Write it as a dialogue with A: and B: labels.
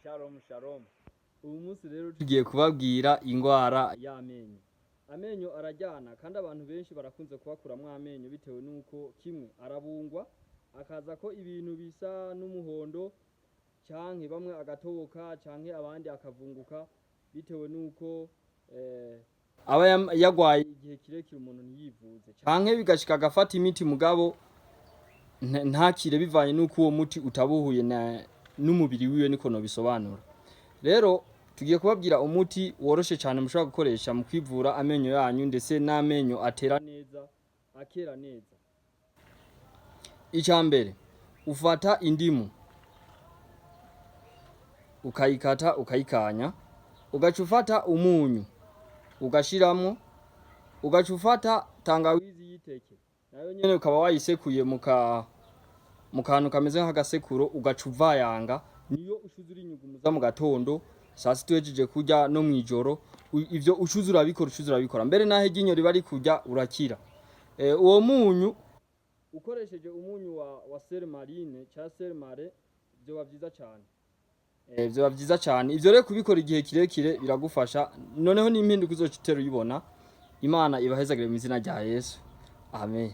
A: Shalom shalom.
B: Ubu munsi rero tugiye kubabwira ingwara y'amenyo. Amenyo arajyana kandi abantu benshi barakunze kubakuramwo amenyo bitewe n'uko kimwe arabungwa akaza ko ibintu bisa n'umuhondo canke bamwe agatoboka canke abandi akavunguka bitewe n'uko aba yagwaye igihe kirekire umuntu ntiyivuze canke bigashika agafata imiti mugabo ntakire bivanye n'uko uwo muti utabuhuye n'umubiri wiwe, niko nobisobanura. Rero tugiye kubabwira umuti woroshe cyane mushobora gukoresha mu kwivura amenyo yanyu, ndetse n'amenyo atera neza, akera neza. Icya mbere, ufata indimu ukayikata, ukayikanya, ugaca ufata umunyu ugashiramwo, ugaca ufata tangawizi y'iteke, nayo nyene ukaba wayisekuye mu kantu kameze nk'agasekuro, ugaca uvayanga, niyo ushuza urinyugumuza mu gatondo, saa sita uhejeje kurya no mw'ijoro. Ivyo ushuza urabikora, ushuza urabikora mbere n'aho iryinyo riba rikurya urakira. Uwo munyu, ukoresheje umunyu wa sel marine cyangwa sel marin, vyoba vyiza cane. Vyoba vyiza cane. Ivyo rero kubikora igihe kirekire biragufasha, noneho n'impinduka uzoca utera uyibona. Imana ibahezagire mu izina rya Yesu, amen.